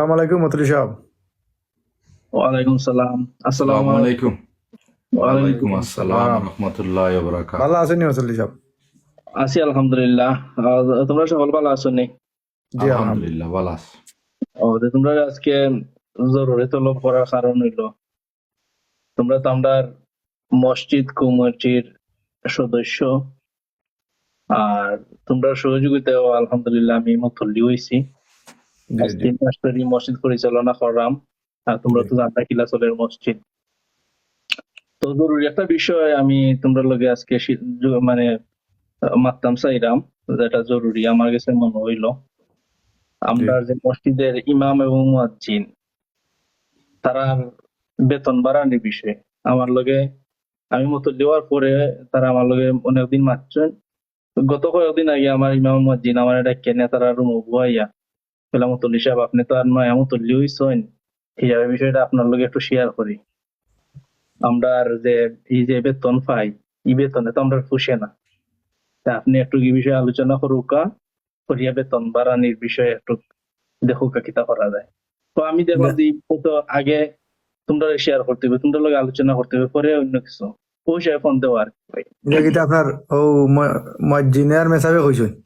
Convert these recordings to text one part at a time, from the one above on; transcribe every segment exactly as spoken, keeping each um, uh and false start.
আসসালামু আলাইকুম মতলি সাহেব। ওয়ালাইকুম সালাম। আসসালামু আসসালামু আলাইকুম। ওয়ালাইকুম ওয়ালাইকুম আসসালাম রহমতুল্লাহ। ভালা আছইন নি মতলি সাহেব? আছি আলহামদুলিল্লাহ। আহ, তোমরা সকল ভালা আছো নি? জি আলহামদুলিল্লাহ। আলহামদুলিল্লাহ, ভালা আছি। ও, তো তোমরা আজকে জরুরি তলব করার কারণ হইল, তোমরা তো আমরার মসজিদ কমিটির সদস্য, আর তোমরা সহযোগিতায় আলহামদুলিল্লাহ আমি মতল্লি হইছি। জি, আজ জি। তিন মাস ধরে মসজিদ পরিচালনা করলাম, আর তোমরা তো জানতা কিলা চলের মসজিদ। তো জরুরি একটা বিষয় আমি তোমরা লগে আজকে শি-, জু-, মানে, আহ, মাততাম চাইলাম, যেটা জরুরি আমার কাছে মনে হইল। আমরা যে মসজিদের ইমাম এবং মুয়াজ্জিন, তারার বেতন বাড়ানির বিষয়ে আমার লগে, আমি মতল্লি হওয়ার পরে তারা আমার লগে অনেকদিন মাতছেন। গত কয়েকদিন আগে আমার ইমাম মুয়াজ্জিন আমার এটা কেনে তারা রুমো বুয়াইয়া, বলে, "মতল্লি সাহেব, আপনি তো আর নয়া মতল্লি হইছেন, এই বিষয়টা আপনার লগে একটু শেয়ার করি। আমরা আর যে এই যে বেতন পাই, এই বেতনে তো আমরা খুশি না। তা আপনি একটু এই বিষয়ে আলোচনা করুকা, করিয়া বেতন বাড়ানির বিষয়ে একটু দেখুকা কিতা করা যায়।" তো আমি দেখলাম যে এই তো আগে তোমরা শেয়ার করতে হবে, তোমরা লগে আলোচনা করতে হবে, পরে অন্য কিছু। ওই সাহেব ফোন দেওয়া আর কি। এটা কিতা আপনার ও ম-, মসজিদে আর মেসাবে কইছইন?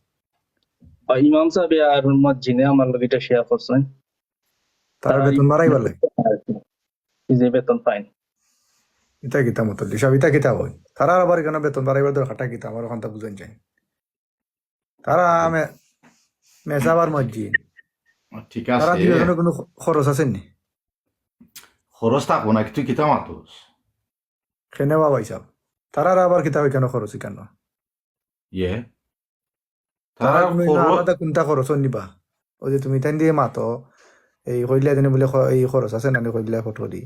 আর ইমাম সাহেব আর মসজিদে আমার লগে এটা শেয়ার করছেন। তারা বেতন বাড়াইবার লাগে? এই যে বেতন পাইন। এটা কিতা মতলি সাহেব, এটা কিতা হয়? তারা আবার কেন বেতন বাড়াইবার দরকারটা কিতা? আমার ওখানটা বুঝাইন চাই। তারা মে-, মেসাব আর মসজিদ। ঠিক তারা আছে, দুইজনের কোনো খ-, খরচ আছে নি? খরচ থাকবো না, তুই কিতা মাতস? কেনে বা ভাই সাহেব? তারার আবার কিতা হয় কেন খরচ কেন? ইয়ে, তারা তারা কোনো খরচ আলাদা কোনটা খরচ নিবা? ওই যে তুমি তাই দিয়ে মাতো, এই কইলে এদিনে বলে খ-, এই খরচ আছে না, কইলে ফটো দি।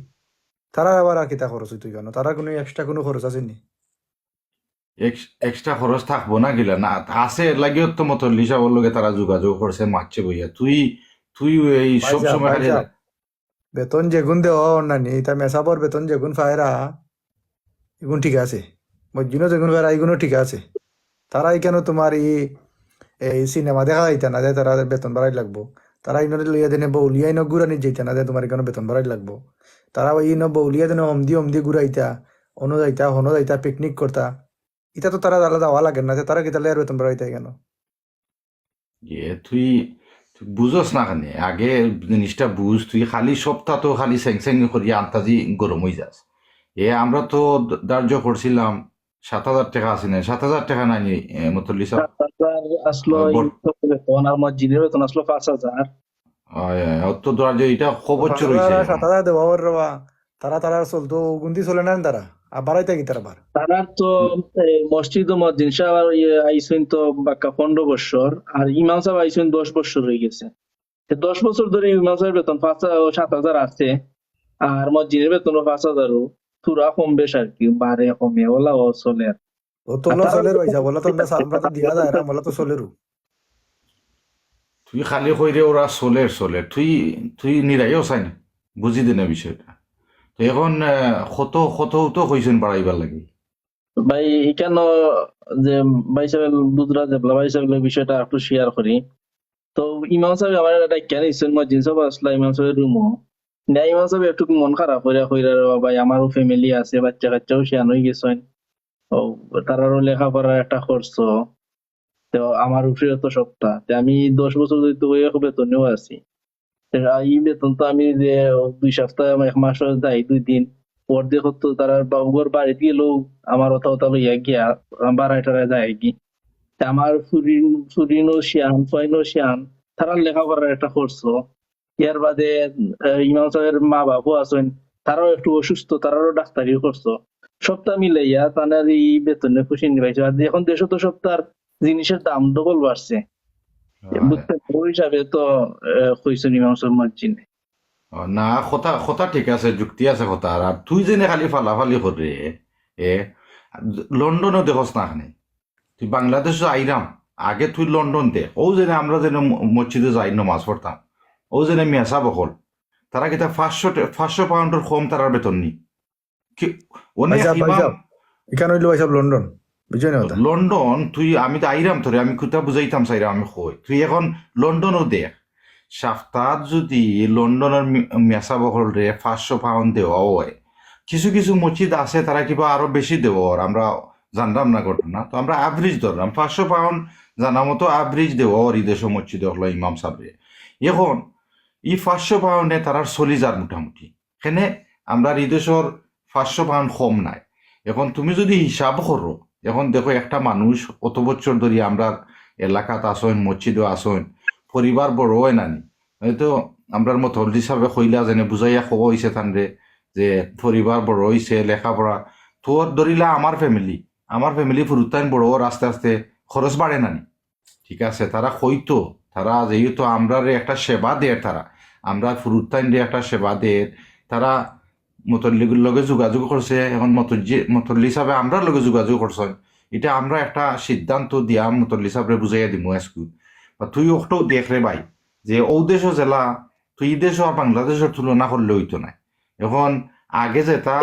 তারা আবার আর কিতা খরচ হইতো কেন? তারা কোনো এক্সট্রা কোনো খরচ আছে নি? এক্স-, এক্সট্রা খরচ থাকবো না কিলা? না, আছে, এর লাগিও তো মতল্লি সাহেবর লগে তারা যোগাযোগ করছে, মাতছে বইয়া। তুই, তুই এই সব ভাইসাব, সময় খালি ভাইসাব, বেতন যেগুন দেওয়া অর না নি, ইতা মেসাবর বেতন যেগুন ফায়রা, এগুন ঠিক আছে। মসজিদও যেগুন ফায়রা, এগুনও ঠিক আছে। তারা এখানে তোমার এই, এই সিনেমা দেখা যাইতা না যে তারা বেতন বাড়াই লাগবো। তারা ইনরে লইয়া দেনে বউলিয়া ইনো ঘুরানি যাইতা না যে তোমার এখানে বেতন বাড়াই লাগবো। তারা ওই ইনো বউলিয়া দেনে হমদি হমদি ঘুরাইতা, অনো যাইতা, হনো যাইতা, পিকনিক করতা। ইটা তো তারা আলাদা হওয়া লাগে না, যে তারা কিতা লইয়া বেতন বাড়াইতা কেন? এ তুই, তুই বুঝস না কেনে? আগে জিনিসটা বুঝ, তুই খালি সপ্তাহ তো খালি স্যাং স্যাং করিয়া আন্তাজি গরম হয়ে যাস। এ আমরা তো ধার্য করছিলাম সাত হাজার টাকা আছে না, সাত হাজার টাকা নাই নি, এ, মতল্লি সাহেব? সাত হাজার আসলো আহ, এই বর- তো বেতন, আর মসজিদের বেতন আসলো পাঁচ হাজার। হয়, হয়, অত ধার্য, এটা খবর পাঁচ চুর হইছে হাজার আর এখন। সাত হাজার দেওয়া ওর রেবা, তারা তারার চলতো গুন্দি চলে না তারা, আর বাড়াইতা কি তারা বার? তারা তো এই মসজিদ ও মসজিদ সাহেব আর ইয়ে আইসইন তো বাক্কা পনেরো বছর, আর ইমাম সাহেব আইসইন দশ বছর হয়ে গেছে। তো দশ বছর ধরে ইমাম সাহেবের বেতন পাঁচ হাজার, সাত হাজার আছে, আর মসজিদের বেতনও পাঁচ হাজারও, পুরা কম বেশ আর কি, বাড়ে কমে ওলাও চলে। ও তো ওলা চলের ভাই সাহেব, ওলা তো আমরা সা-, আমরা তো দিয়া যায় না, ওলা তো চলেরও। তুই খালি কইরে ওরা চলের, চলের, তুই, তুই নিরাইও চাই না, বুঝি দে না বিষয়টা। তো এখন, আহ, কত, কত তো কইছেন বাড়াইবার লাগি। ভাই, এখানে যে ভাই সাহেব বুঝরা, যেবলা ভাই সাহেব বিষয়টা একটু শেয়ার করি। তো ইমাম সাহেব আমার একটা কেন ইসেন মসজিদ সাহেব আসলা ইমাম সাহেবের রুমও। না, ইমাম সাহেব একটু মন খারাপ করিয়া কইরা, "রে বাবা, আমারও ফ্যামিলি আছে, বাচ্চা কাচ্চাও শিয়ান হয়ে গেছেন। ও, তারারও লেখাপড়ার একটা খরচ। তো আমার উপরে তো সবটা। তে আমি দশ বছর ধরে তো ওই এক বেতনেও আছি। তে এই বেতন তো আমি যে দুই সপ্তাহ, এক মাস যায় দুই দিন, অর্ধেক তো তারা বাবুঘর বাড়িতে গেলেও আমার ওটা ওটা লইয়া গিয়া বাড়ায় টাড়ায় যায় কি।" তে আমার ফুরিন, ফুরিনও শিয়ান, ফয়নও শিয়ান, তারার লেখাপড়ার একটা খরচ। এর বাদে, আহ, ইমাম সাহেবের মা বাপও আছেন, তারাও একটু অসুস্থ, তারারও ডাক্তারি খরচ। সবটা মিলাইয়া তানার এই বেতনে খুশি নিবাইছে। আর এখন দেশে তো সবটার জিনিসের দাম ডবল বাড়ছে। হ্যাঁ। বুঝছেন? ওই হিসাবে তো, আহ, কইছেন ইমাম সাহেব মসজিদে। ও, না, কথা, কথা ঠিক আছে, যুক্তি আছে কথা। আর তুই যেনে খালি ফালাফালি করে, এ, লন্ডনও দেখোস না খানি। তুই বাংলাদেশে আইরাম, আগে তুই লন্ডন দেখ। ও যেনে আমরা যেনে ম-, মসজিদে যাই নমাজ পড়তাম, ও যেনে মেসাব অকল, তারা কিতা পাঁচশো টে-, পাঁচশো পাউন্ডর কম তারার বেতন নি? কি, অনেক ভাই সাহেব, ভাই ইমাম সাহেব, এখানে হইলো ভাই সাহেব লন্ডন, বুঝছো না কথা? লন্ডন, তুই, আমি তো আইরাম তোরে, আমি কথা বুঝাইতাম চাইরাম, আমি কই। তুই এখন লন্ডনও দেখ, সাপ্তাহাত যদি লন্ডনর মি-, মেসাব অকলরে পাঁচশো পাউন্ড দেওয়া অয়, কিছু কিছু মসজিদ আছে তারা কিবা আরো বেশি দেওয়া অর, আমরা জানরাম না ঘটনা। তো আমরা average ধরলাম পাঁচশো পাউন্ড, জানা মতো average দেওয়া অর ই দেশর মসজিদ অকলর ইমাম সাবরে। এখন ই পাঁচশো পাউন্ডে তারার চলি যার মোটামুটি। কেনে আমরার ই দেশর পাঁচশো পাউন্ড কম নায়। এখন তুমি যদি হিসাব করো, এখন দেখো একটা মানুষ অত বছর ধরি আমরার এলাকাত আছইন, মসজিদো আছইন, পরিবার বড় অয় না নি? হয়তো আমরার মতো হলদি সাবে কইলা যেনে বুঝাইয়া কওয়া অইছে তানরে যে পরিবার বড় অইছে, লেখাপড়া, তোর ধরিলা আমার family, আমার family ফুরুতাইন বড় অর, আস্তে আস্তে খরচ বাড়ে না নি? ঠিক আছে, তারা কইতো, তারা যেহেতু আমরারে একটা সেবা দের, তারা আমরা ফুরুতাইনরে একটা সেবা দের, তারা মতল্লিগুর লগে যোগাযোগ করছে। এখন মতজ্জি-, মতল্লি সাবে আমরার লগে যোগাযোগ করছইন, ইটা আমরা একটা সিদ্ধান্ত দিয়া মতল্লি সাবরে বুঝাইয়া দিমু আইজকু। বা তুই অকটাও দেখ রে ভাই, যে অউ দেশো যেলা, তুই ই দেশো আর বাংলাদেশর তুলনা করলে অইতো নায়। এখন আগে যেটা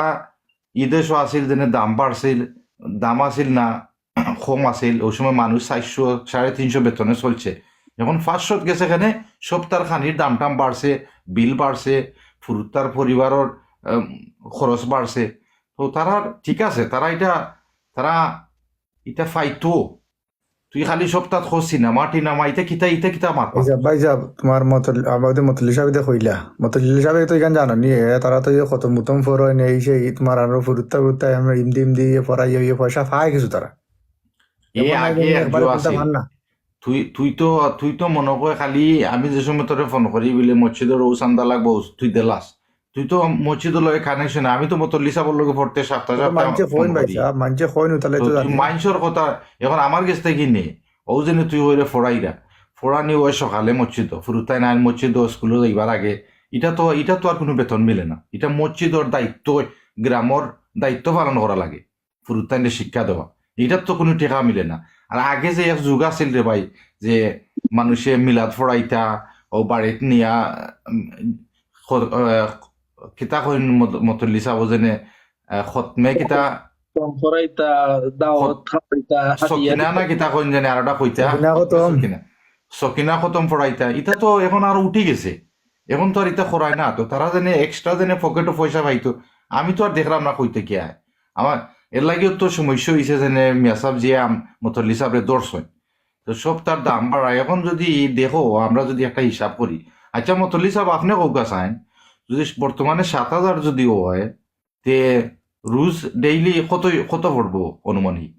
ই দেশো আছিল, যেনে দাম বাড়ছিল, দাম আছিল না, কম আছিল, অউ সময় মানুষ চাইরশো, সাড়ে তিনশো বেতনে চলছে। এখন পাঁচশোত গেছে, কেনে সবতার খানির দাম টাম বাড়ছে, বিল বাড়ছে, ফুরুতার পরিবারর, আম, খরচ বাড়ছে। তো তারা ঠিক আছে, তারা ইটা, তারা ইটা পাইতো। তুই খালি সবতাত খোঁজ সিনেমা টিনেমা, ইটা কিতা, ইটা কিতা মাত? ভাই সাব, ভাই সাব, তোমার মতল-, আমাদের মতল্লি সাবে তো কইলা, মতল্লি সাবে তো ইখান জানো নি, এ, তারা তো ইয়ে কত মুতম ফর অয় নি, এই সেই তোমার আরো ফুরুতা ফুরুতা আমরা ইমদি ইমদি ইয়ে পড়াই ইয়ে পয়সা পায় কিছু তারা। এ এমন না যে আগে এক একবারে জুয়া কোনটা আছিল। পান না। তুই, তুই তো, তুই তো মনো কয় খালি আমি যে সময় তোরে ফোন করি বলে মসজিদর অউ চান্দা লাগবো, তুই দেলাস। তুই তো মসজিদর লগে connection, আমি তো মতল্লি সাবর লগে পড়তে সাপ্তা তো সাপ্তা মানষে ফোন কইন ভাই পারি। সাব, মানষে কইন, তাহলে তো তো তুই জানি। মানষর কথা, এখন আমার গেছ থাকি নে, অউ যেনে তুই অইরে ফড়াইরা, ফড়ানি অয় সকালে মসজিদো, ফুরুতাইন আইন মসজিদো, স্কুলো যাইবার আগে, ইটা তো, ইটা তো আর কুনু বেতন মিলে না, ইটা মসজিদর দায়িত্ব, গ্রামর দায়িত্ব পালন করা লাগে। ফুরুতাইনরে শিক্ষা দেওয়া, ইটার তো কুনু টেকা মিলে না। আর আগে যে এক যুগ আছিল রে ভাই, যে মানষে মিলাদ ফড়াইতা, অউ বাড়িত নিয়া, উম, খ-, আহ, কিতা কইন মত-, মতল্লি সাব যেনে, আহ, খতমে কিতা, খতম ফড়াইতা, দাওত খত-, খাওয়াইতা, হাদিয়া সকিনা না দিতা। কিতা কইন যেনে, আর ওটা কইতা, সকিনা খতম। সকিনা, সকিনা খতম ফড়াইতা, ইটা তো এখন আর উঠি গেছে। এখন তো আর ইটা করায় না, তো তারা যেনে extra যেনে পকেটো পয়সা পাইতো, আমি তো আর দেখলাম না কইতে কি আয়। আমার এর লাগিও তো সমস্যা অইছে যেনে মিয়া সাব যে আম-, মতল্লি সাবরে ধরছইন। তো সবতার দাম বাড়ায়। এখন যদি দেখো, আমরা যদি একটা হিসাব করি, আচ্ছা মতল্লি সাব, আপনে কউক্কা চাইন, যদি বর্তমানে সাত হাজার যদি অয়, তে রোজ daily কত, কত পড়বো আনুমানিক?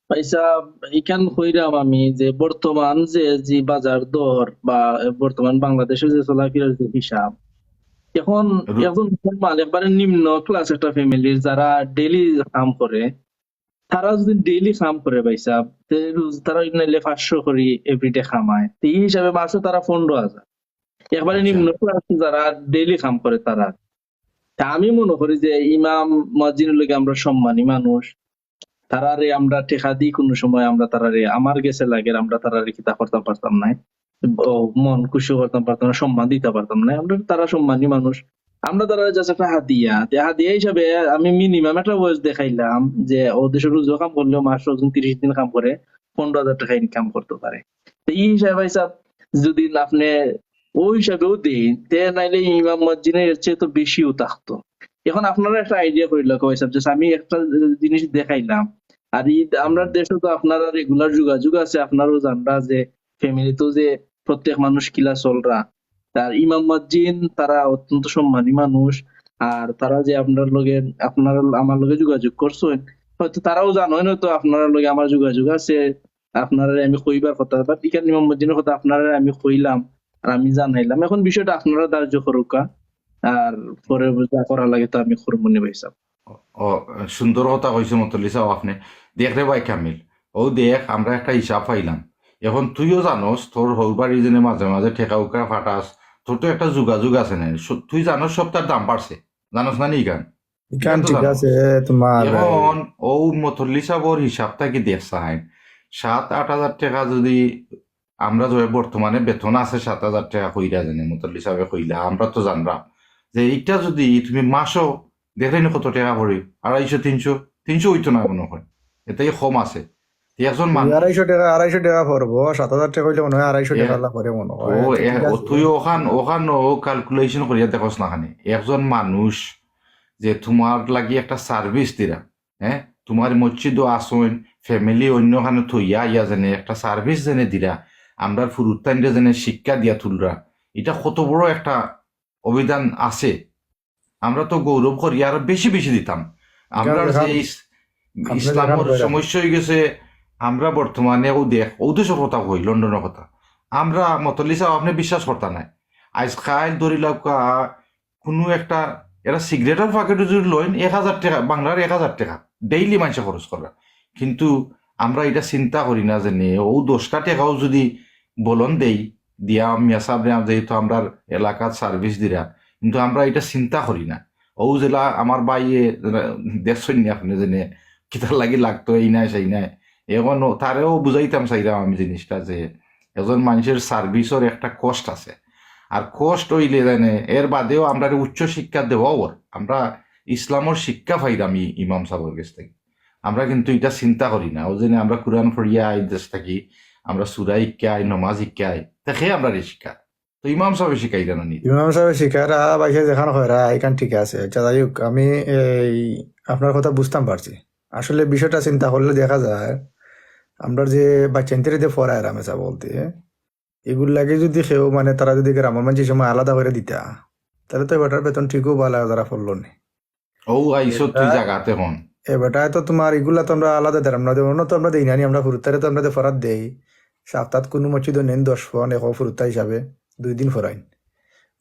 ভাই সাব, ইখান কইরাম আমি যে বর্তমান যে, যে বাজার দর বা বর্তমান বাংলাদেশর যে চলাফিরার যে হিসাব, এখন রু- একজন মুসলমান একবারে নিম্ন class একটা family-র যারা daily কাম করে, তারা যদি daily কাম করে ভাই সাব, তে রোজ তারা নাইলে পাঁচশো করি everyday কামায়, তে ই হিসাবে মাসো তারা পনেরো হাজার। একবারে আচ্ছা। নিম্ন class যারা daily কাম করে তারা। তে আমি মনো করি যে ইমাম মুয়াজ্জিনর লগে আমরা সম্মানী মানুষ, তারারে আমরা টেকা দি কুনু সময় আমরা তারারে, আমার গেছে লাগের আমরা তারারে কিতা করতাম পারতাম নায়, ও, মন খুশি করতাম পারতাম না, সম্মান দিতা পারতাম নায়। আমরা, তারা সম্মানী মানুষ, আমরা তারারে just একটা হাদিয়া, তে হাদিয়া হিসাবে আমি minimum একটা বয়স দেখাইলাম যে অউ দেশো রোজও কাম করলেও মাসো একজন তিরিশ দিন কাম করে পনেরো হাজার টেকা income করতো পারে। তে ই হিসাবে ভাই সাব, যদি আপনে অউ হিসাবেও দেইন, তে নাইলে ইমাম মুয়াজ্জিনর এর চেয়ে তো বেশিও থাকতো। এখন আপনারা একটা idea করিলা কই সাব, just আমি একটা জিনিস দেখাইলাম। আর ই আমরা হুম। দেশো তো আপনারা regular যোগাযোগ আছে, আপনারাও জানরা যে family তো যে প্রত্যেক মানুষ কিলা চলরা। আর ইমাম মুয়াজ্জিন তারা অত্যন্ত সম্মানী মানুষ, আর তারা যে আপনার লগে, আপনার আমার লগে যোগাযোগ করছইন, হয়তো তারাও জানইন, হয়তো আপনার লগে আমার যোগাযোগ আছে, আপনারারে আমি কইবার কথা, but ইখান ইমাম মুয়াজ্জিনর কথা আপনারারে আমি কইলাম, আর আমি জানাইলাম। এখন বিষয়টা আপনারা ধার্য করউক্কা, আর পরে যা করা লাগে তা আমি করমুনে ভাই সাব। ও, ও, সুন্দর কথা কইছে মতল্লি সাব আপনে। দেখ রে ভাই কামিল, অউ দেখ, আমরা একটা হিসাব পাইলাম। এখন তুইও জানোস, তোর হউর বাড়ি যেনে মাঝে মাঝে টেকা উকা ফাটাস, তোর তো একটা যোগাযোগ আছে না? সু-, তুই জানোস সবতার দাম বাড়ছে, জানোস না নি ইখান? ইখান ইখান তো ঠিক জানোস। আছে, তোমার এখন অউ মতল্লি সাবর হিসাব থাকি দেখছাইন, সাত আট হাজার টেকা যদি আমরা যে বর্তমানে বেতন আছে সাত হাজার টেকা কইরা যেনে মতল্লি সাবে কইলা, আমরা তো জানরাম যে ইটা যদি তুমি মাসো দেখলে নি কত টেকা পড়ে, আড়াইশো, তিনশো, তিনশো অইতো না মনো কয়, এটাই কম আছে। একজন দুই মানুষ আড়াইশো টাকা, আড়াইশো টাকা পড়বো, সাত হাজার টাকা অইলে মনে হয় আড়াইশো টাকা এ- লা পড়ে মনে হয়। ও আচ্ছা, এ- ঠিক ও আছে। তুই ওখান ওখান ও ক্যালকুলেশন করিয়া দেখোস না খানি। একজন মানুষ যে তোমার লাগি একটা সার্ভিস দিরা, হ্যাঁ, তোমার মসজিদও আসইন, ফ্যামিলি অন্যখানে থইয়া আইয়া যেনে একটা সার্ভিস যেনে দিরা, আমরার ফুরুত্তাইনরে যেনে শিক্ষা দিয়া তুলরা, এটা কত বড় একটা অভিধান আছে। আমরা তো গৌরব করি, আরো বেশি বেশি দিতাম। আমরার যে দেখান, ইস- ইসলামর সমস্যা হয়ে গেছে, আমরা বর্তমানে ও দেখ, ও দেশর কথা কই, লন্ডনর কথা। আমরা মতল্লি সাহেব, আপনি বিশ্বাস করতা নাই, আইজ কাইল ধরি লাউকা, কোনো একটা, এরা সিগারেটর প্যাকেটও যদি লইন, এক হাজার টাকা, বাংলার এক হাজার টাকা ডেইলি মানষে খরচ করা। কিন্তু আমরা এটা চিন্তা করি না যে নে, ও দশটা টাকাও যদি বলন দেই, দিয়া মিয়া সাহেব রে, যেহেতু আমরার এলাকাত সার্ভিস দিরা, কিন্তু আমরা এটা চিন্তা করি না। ও যেলা আমার ভাইয়ে দেখছইন নি আপনি যে নে, কিতার লাগি লাগতো, এই নাই সেই নাই। এখন ও- তারেও বুঝাইতাম চাইরাম আমি জিনিসটা যে একজন মানুষের সার্ভিসর একটা কষ্ট আছে। আর কষ্ট হইলে জানে এর বাদেও আমরা উচ্চ শিক্ষা দেওয়া ওর, আমরা ইসলামর শিক্ষা পাইরাম ই- ইমাম সাহেবর কাছ থেকে। আমরা কিন্তু এটা চিন্তা করি না। ও জন্য আমরা কোরআন পড়িয়া আই দেশ থাকি, আমরা সুরা শিক্ষা আই, নমাজ শিক্ষা আই, দেখে আমরা শিক্ষা। তো ইমাম সাহেব শিখাইরা না নি? ইমাম সাহেব শিখাইরা, বাইশে যেখান কইরা, এখান ঠিক আছে। আচ্ছা, যাই হোক, আমি এই আপনার কথা বুঝতাম পারছি। আসলে বিষয়টা চিন্তা করলে দেখা যায়, আমরা যে বাচ্চাইন্তরে যে পড়ায় রামেসা বলতে, এগুর লাগে যদি কেউ, মানে, তারা যদি গ্রামের মানুষের সময় আলাদা করে দিতা, তাহলে তো বেটার বেতন ঠিকও ভালা যারা পড়লো নি। ও আইসো তুই জাগাতে হন। এ বেটা, তো তোমার এগুলা তো আমরা আলাদা দিলাম না, অন্য তো আমরা দেই না নি, আমরা ফুরুত্তারে তো আমরা তো ফরাত দেই। সপ্তাহ কোনো মসজিদও নেন দশ ফন, এক ফুরুত্তা হিসাবে দুই দিন ফরাইন।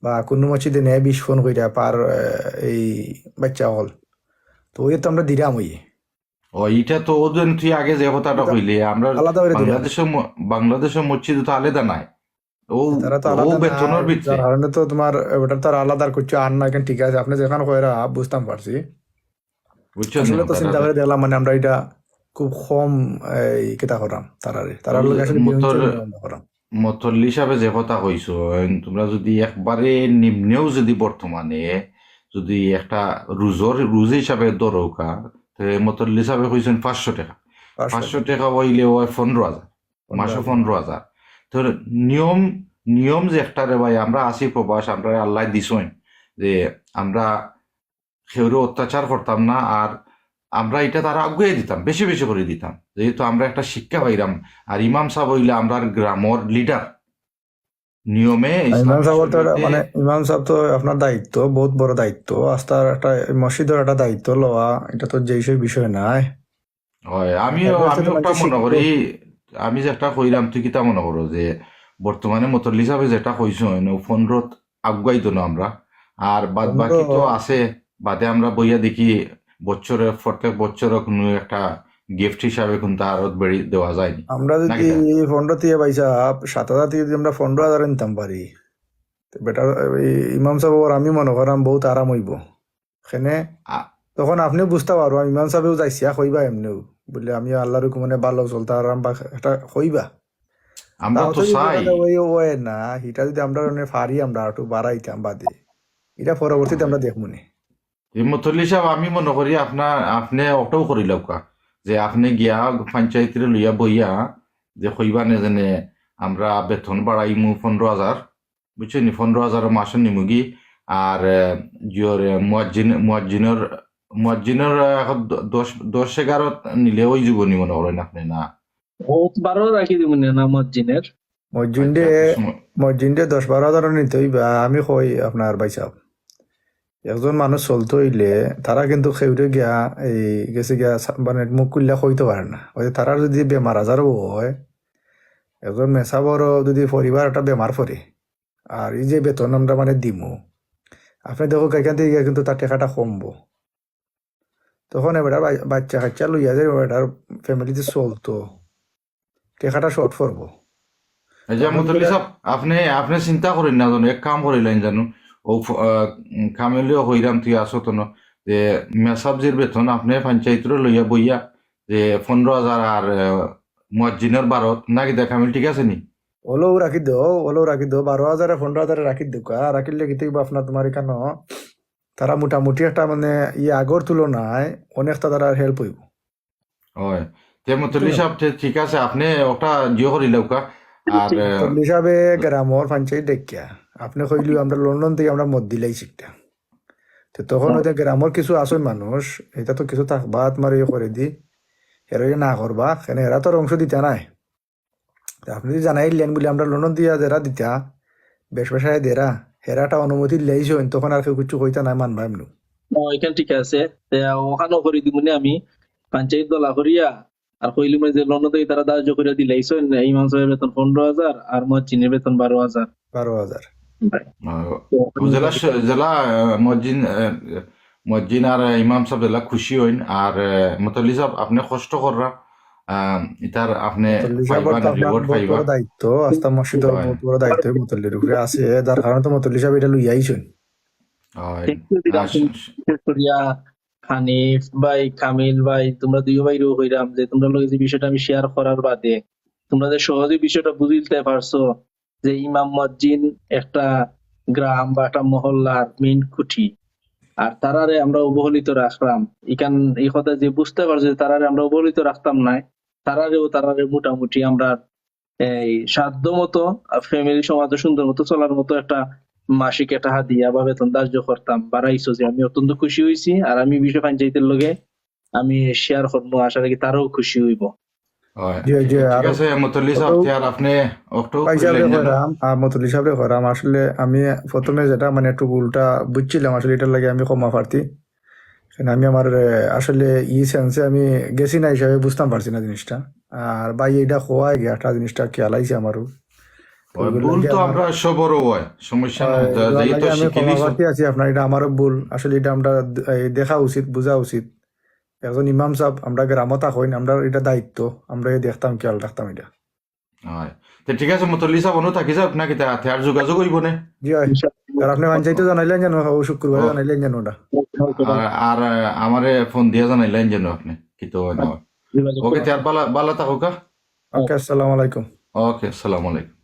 বা কোনো মসজিদে নেয় বিশ ফন কইরা পার, আহ, এই বাচ্চা হল। তো ওই তো আমরা দিলাম ওই। ও, এটা তো ওদের তুই আগে যে কথাটা কইলে, আমরা আলাদা করে দিলাম। বাংলাদেশের ম-, বাংলাদেশের মসজিদে তো আলাদা নাই। ও, তারা তো ও আলাদা না, বেতনের ভিতরে। যার কারণে তো তোমার ওটা তো আর আলাদা আর কিছু আর না, এখন ঠিক আছে, আপনি যেখানে কইরা বুঝতাম পারছি। বুঝছো আসলে নি তো চিন্তা কথাটা? করে দেখলাম, মানে, আমরা এটা খুব কম, এই, কিতা করাম, তারারে, তারার ওই লগে আসলে মতল-, বিবেচনা করাম। মতল্লি হিসাবে যে কথা কইছো, তোমরা যদি একবারে নিম্নেও যদি বর্তমানে যদি একটা রুজর, রুজ হিসাবে ধরো কা, তে মতল্লি হিসাবে কইছেন পাঁচশো টাকা। পাঁচশো। পাঁচশো টাকা হইলে হয় পনেরো হাজার, মাসে পনেরো হাজার। পনেরো হাজার। তো নিয়ম, নিয়ম যে একটা রে ভাই, আমরা আছি প্রবাস, আমরা আল্লাহ দিছইন যে আমরা কেউরে অত্যাচার করতাম না, আর আমরা এটা তারা আগুয়ে দিতাম, বেশি বেশি করে দিতাম, যেহেতু আমরা একটা শিক্ষা পাইরাম। আর ইমাম সাহেব হইলে আমরার গ্রামর লিডার, নিয়মে আর ইমাম ইসলাম সাহেব তো শরীয়তে মানে, ইমাম সাহেব তো আপনার দায়িত্ব, বহুত বড় দায়িত্ব, আস্তার একটা মসজিদর একটা দায়িত্ব লওয়া, এটা তো যেই সেই বিষয় নাই। হয়, আমিও, এটা হচ্ছে আমি তোমার একটা যে মনে শিক্ষক। করি, আমি যে একটা কইলাম, তুই কিতা মনে করো যে বর্তমানে মতল্লি সাহেবে যেটা কইছো, মানে, পনেরো আগুয়াই দেন আমরা, আর বাদ বাকি তো পনেরো আছে, বাদে আমরা বইয়া দেখি বছরে, প্রত্যেক বছরে কোনো একটা গিফট হিসাবে কিন্তু আরো বেড়ে দেওয়া যায়নি। আমরা যদি নাকি না? এই পনেরো থেকে ভাই সাহেব, সাত হাজার থেকে যদি আমরা পনেরো হাজার নিতাম পারি, তো বেটার এই ইমাম সাহেব আর আমি মনে করাম বহুত আরাম হইব। এখানে আ- তখন আপনিও বুঝতে পারবো, ইমাম সাহেবেও যাইছি, আ, কইবা এমনিও। বলে, "আমি আল্লাহর হুকুমে ভালো চলতে পারলাম" বা একটা কইবা। আমরা তাও তো তো যদি চাই। দেখা যায় ওই, ওই না, এটা যদি আমরা মানে পারি, আমরা একটু বাড়াইতাম বাদে, এটা পরবর্তীতে আমরা দেখবো নি। এই মতল্লি সাহেব, আমি মনে করি আপনার, আপনি ওটাও করি লউকা, যে আপনি গিয়া পঞ্চায়েতরে লইয়া বইয়া যে কইবা নে যেনে আমরা বেতন বাড়াইমু পনেরো হাজার, বুঝছেন নি, পনেরো হাজার মাসে নিমুগি। আর, আহ, জিওর, আহ, মুয়াজ্জিন, মুয়াজ্জিনর, মুয়াজ্জিনর, আহ, এখন দ-, দশ, দশ এগারো নিলে ওই জীবনী মনে করেন আপনি না? ও, বারো রাখি দিব না, না মুয়াজ্জিনের। মসজিদে, আচ্ছা, আচ্ছা, সময়- মসজিদে দশ বারো হাজার নিতে হইবা, আমি কই আপনার ভাই সাহেব। একজন মানুষ চলতে হইলে তারা কিন্তু কেউরে গিয়া এই গেছে গিয়া সা-, মানে মুখ খুললে কইতে পারে না। ওই যে তারার যদি বেমার আজারও হয়, একজন মেসাবরও যদি পরিবার একটা বেমার পড়ে, আর এই যে বেতন আমরা মানে দিমু, আপনি দেখো এখান থেকে গিয়া কিন্তু তার টাকাটা কমবো। তখন এবার বা-, বাচ্চা কাচ্চা লইয়া যায়, এবার ফ্যামিলিতে চলতো, টাকাটা শর্ট পড়বো। এই যে তখন মতল্লি সাহেব, আপনি, আপনি চিন্তা করেন না জানো, এক কাম করিলেন জানো, ও ফ-, আহ, উম, কামেলিও কইরাম তুই আসো তো না, যে মেসাবজির বেতন আপনি পঞ্চায়েতরে লইয়া বইয়া যে পনেরো হাজার আর, আহ, মুয়াজ্জিনের বারো, নাকি দেখ কামেল ঠিক আছে নি? ওলো রাখি দেও, ওলো রাখি দেও, বারো হাজারে পনেরো হাজারে রাখি দেও, কা-, রাখিলে কি থাকবো আপনার তোমার এখানে, তারা মোটামুটি একটা মানে ইয়ে আগর তুলনায় অনেকটা তারা হেল্প হইব। হয়। তে মতল্লি সাব, তে ঠিক আছে, আপনে ওটা জিও করি লউকা। আর, আহ, মতল্লি সাবে গ্রামর পঞ্চায়েত ডাকিয়া আপনে কইলু, "আমরা লন্ডন থাকি আমরা মদ দিলাইছি একটা।" তে তখন ওদের গ্রামর কিছু আছে মানুষ, এটা তো কিছু থাকবা, তোমার ইয়ে করে দি, এরা ইয়ে না করবা, কেন এরা তো আর অংশ দিতা নায়। তে আপনে যদি জানাইলেন বলে, "আমরা লন্ডন দিয়া যেরা দিতা, বেশ বেশায় দেরা, হেরা একটা অনুমতি লইছইন, তখন আর কেউ কিছু কইতা নায়, মানবা এমনু।" ও, এখান ঠিক আছে। তে ওখানেও করি দিমুনে আমি, পঞ্চায়েত দলা করিয়া, আর কইলিমু যে লন্ডন থাকি তারা ধার্য করিয়া দিলাইছইন, ইমাম সাবর বেতন পনেরো হাজার আর মুয়াজ্জিনর বেতন বারো হাজার। বারো হাজার। আহ, জেলা স-, জেলা, আহ, মসজিদ, আহ, মসজিদ আর ইমাম সাব জেলা খুশি অইন। আর, আহ, মতল্লি সাব, আপনে কষ্ট কররা, আহ, ইতার আপনে মতল্লি সাবর পাইবা তো না, আপনার reward বহুত পাইবা। বড় দায়িত্ব, আস্তা মসজিদর হয়। বহুত বড় দায়িত্ব মতল্লির উপরে আছে, যার কারণে তো মতল্লি সাব এটা লইয়া আইছইন। হয়। Thank you, আর বিরাট। শ-, শ-, বিশেষ করিয়া হানিফ ভাই, কামিল ভাই, তোমরা দুইও ভাইরেও কইরাম যে তোমরা লগে যে বিষয়টা আমি share করার বাদে তোমরা যে সহজে বিষয়টা বুঝিলতে পারছো, যে ইমাম মুয়াজ্জিন একটা গ্রাম বা একটা মহল্লার main খুঁটি, আর তারারে আমরা অবহেলিত রাখলাম। ইখান, এই কথা যে বুঝতে পারছে যে তারারে আমরা অবহেলিত রাখতাম নায়, তারারেও, তারারে মোটামুটি আমরা এই সাধ্য মতো, আহ, family সমাজে সুন্দর মতো চলার মতো একটা মাসিক একটা হাদিয়া বা বেতন ধার্য করতাম, বাড়াইছো যে আমি অত্যন্ত খুশি হইছি। আর আমি বিষয় পঞ্চায়েতের লগে আমি share করবো, আশা রাখি তারাও খুশি হইব। হয়। জি, জি, ঠিক আর আছে, মতল্লি সাব, আর আপনে একটু ভাই সাহেবরে কইলেন না? কইরাম, আর মতল্লি সাহেবরে কইরাম, আসলে আমি প্রথমে যেটা মানে একটু ভুলটা বুঝছিলাম, আসলে এটার লাগি আমি ক্ষমা প্রার্থী। কারণ আমি আমার, এ, আসলে ই sense-এ আমি গেছি না হিসাবে বুঝতাম পারছি না জিনিসটা। আর ভাই এটা কওয়া গিয়া একটা জিনিসটা খেয়াল আইছে আমারও। ওই ওগুলো ভুল লাগি তো আমার আমরা সবরও হয়, সমস্যা হয়, নাই। যা-, এগুলো যেহেতু লাগি আমি শিখিলিছো। ক্ষমা প্রার্থী আছি আপনার, এটা আমারও ভুল। আসলে এটা আমরা দ-, এই দেখা উচিত, বুঝা উচিত। একজন ইমাম সাব, আমরা গ্রামো থাকইন, আমরা এটা দায়িত্ব, আমরা এই দেখতাম, খেয়াল রাখতাম এটা। হয়। তে ঠিক আছে, মতল্লি সাব, অনু থাকি যাও, না কিতা, তে আর যোগাযোগ হইব নে? জি, হয়। ইনশাআল্লাহ। আর আপনে পঞ্চায়েতে জানাইলেন যেন, ও শুক্রবারে ও। জানাইলেন যেন ওটা। ওকে, ওকে, আর, আর, আহ, আমারে ফোন দিয়া জানাইলেন যেন আপনে, কিতা হয় না হয়। যোগাযোগ OK, করবো। তে আর বালা, বালা থাকো কা? OK, আসসালামু আলাইকুম। OK, আসসালামু আলাইকুম।